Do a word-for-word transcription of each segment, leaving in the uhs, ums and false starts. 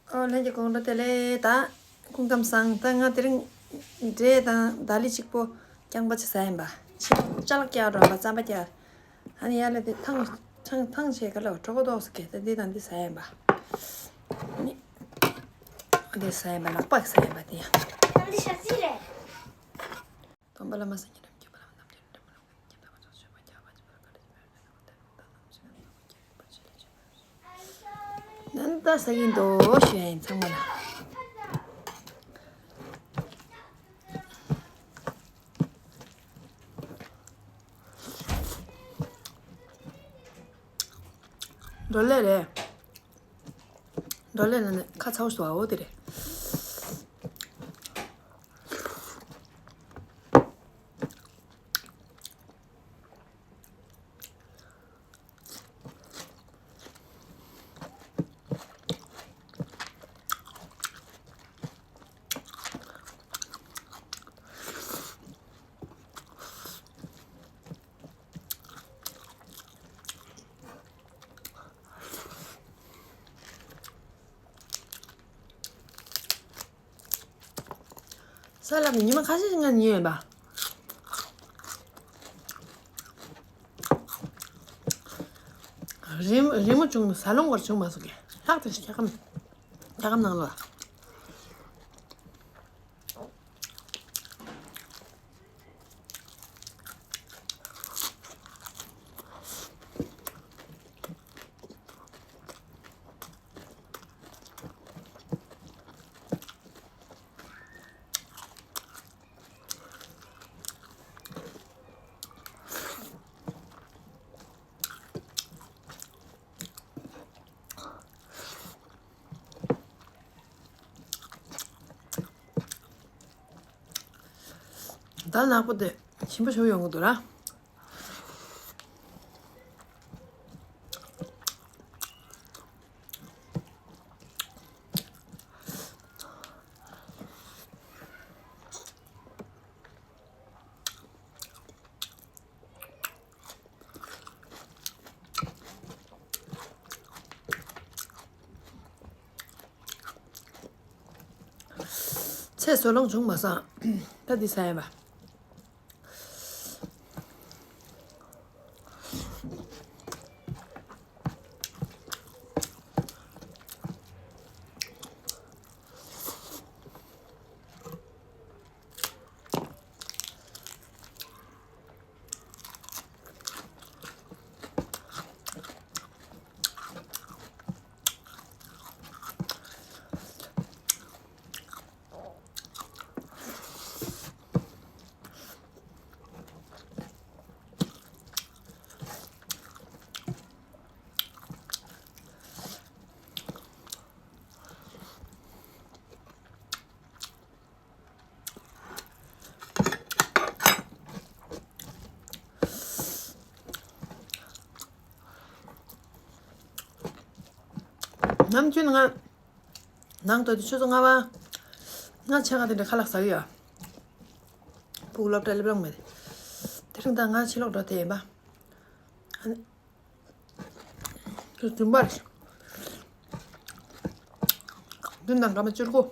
ཨོ་ལྷན་རྒྱས་དགོང་དྲོ་བདེ་ལེགས། ད་སྐུ་ཁམས་བཟང་། ད་ང་དེ་རིང་འབྲས་དང་དཱ་ལི་གཅིག་པོ་རྐྱང་པ་ཅིག་ཟ་ཡིན་པ། ཕྱི་ལོགས་ཅ་ལག་རྒྱག་འགྲོ་བ་རྩམ་པ་རྒྱག་ཨ་ནི་ཡར་ལ་དེ་ཐང་ཐང་ཐང་བྱས་ག་ལ་གྲོད་ཁོག་ཏོག་ཙམ་གས། ད་འདི་དང་འདི་ཟ་ཡིན་པ། ཨ་ནི་འདི་ཟ་ཡིན་པ། ལག་པ་ཟ་ཡིན་པ་དེ་ཡང་། ད་འདི་ཞག་ཅིག་རེད། སྟོན་པ་བླ་མ་སངས་རྒྱས་རྣམས་ཀྱི་བླ་མ་རྣམས་ཀྱི་རྣམ་པར་རོལ་པའི་སྙིང་པོ་ཆོས་སྤྱོད་པ་རྒྱ་བ་ཅི་པར་བཀའ་དྲིན་ཆེ་བའི་རྣམ་ཐར་ནང་བཞིན་ནམ་མཁའ་དང་ཆེ་བའི་ཕྱོགས་ལ་ཆེ་བའི་ནན་ཏ་ས་ཡིན་དོ་ཞུ་ཡ་ཡིན་ཚང་མ་ལ། འགྲོ་ལེ་རེད། འགྲོ་ལེ་ན་ནི་ཁ་ཚ་བོ་ཞུ་བ་འོ་དེ་རེད། ས་ལབ་ནས་ཉི་མ་ཁ་ཤས་ཤིག་ང་ཉལ་ཡོད་པ། རི་རི་མོ་བྱུང་ནས་ཟ་ལོང་བར་བྱུང་མ་སོང་གི། ལྷག་ཏུ་ཞིག་འཁྱག་ཁམ། འཁྱག་ཁམ་ནང་ལ། ད་ནག་པོ་དེ་ཞིམ་པོ་ཞིག་ཡོང་གི་འདུག་ར། ཚེ་བསོད་ལོང་བྱུང་མ་སོང་། ད་འདི་ཟ་ཡ་མ། ནམ་རྒྱུན་ང་ནང་དུ་ཆུ་ཚོད་ལྔ་པ། ང་ཕྱེད་ཀ་དེ་འདྲ་ཁ་ལག་ཟ་གི་ཡོད། ཕྲུ་གུ་སློབ་གྲྭ་སླེབས་ལོང་མེད། དེ་རིང་ད་ང་ཕྱི་ལོགས་འགྲོ་དེ་ཡིན་པ། ཨ་ནི། དུ་དུམ་པར། བདུན་དང་སྐར་མ་བཅུ་དགུ།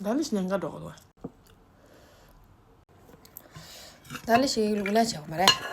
ད་ནི་ཞིག་ལེན་ག་འགྲོ་གི་འདུག་ད་ལི་ཞིག་ལུག་ལ་ཆགས་མ་རེད།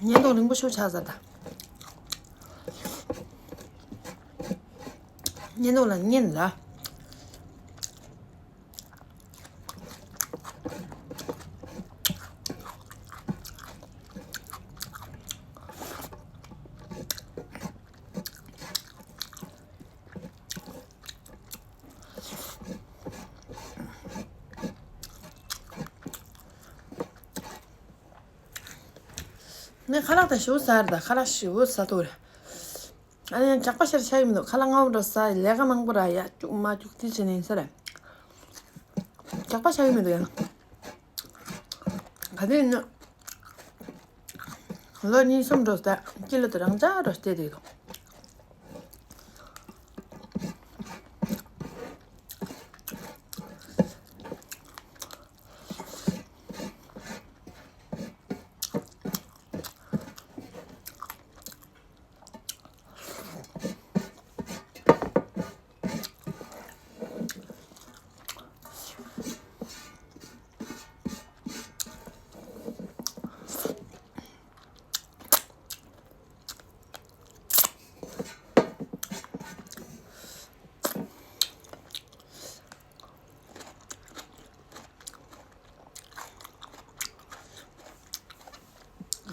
བརྙན་ཐུང་རིང་པོ་ཞིག་ཆགས་ས་ད། བརྙན་ཐུང་ལ་བརྙན་ལ། ངས་ཁ་ལག་ད་ཞིབ་ཟ་རེད། ད་ཁ་ལག་ཞིབ་ཟ་ཐུབ་རེད། ཨ་ནི་ཇག་པ་ཤར་ཆ་ཡི་མི་འདུག་ཁ་ལག་ལྔ་བོ་འགྲོ་ས་ལས་ཀ་མང་པོ་ར་ཡ་བཅུག་མ་བཅུག་དེ་བྱས་ནས་ཡིན་ས་རེད། ཇག་པ་ཤར་ཡི་མི་འདུག་ཡང་། ག་དུས་ཡིན་ན། ལོ་གཉིས་གསུམ་འགྲོ་ས་ད་སྐྱིད་ལོ་དུ་རང་ཅག་འགྲོ་བལྟས་དེ་དང་།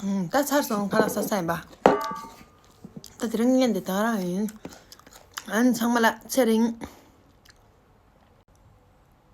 ད་ཚར་སོང་། ཁ་ལག་ཟ་ས་ཡིན་པ། ད་དེ་རིང་བརྙན་འདི་དེ་ག་རང་ཡིན། ཨ་ནི་ཚང་མ་ལ་ཚེ་རིང་།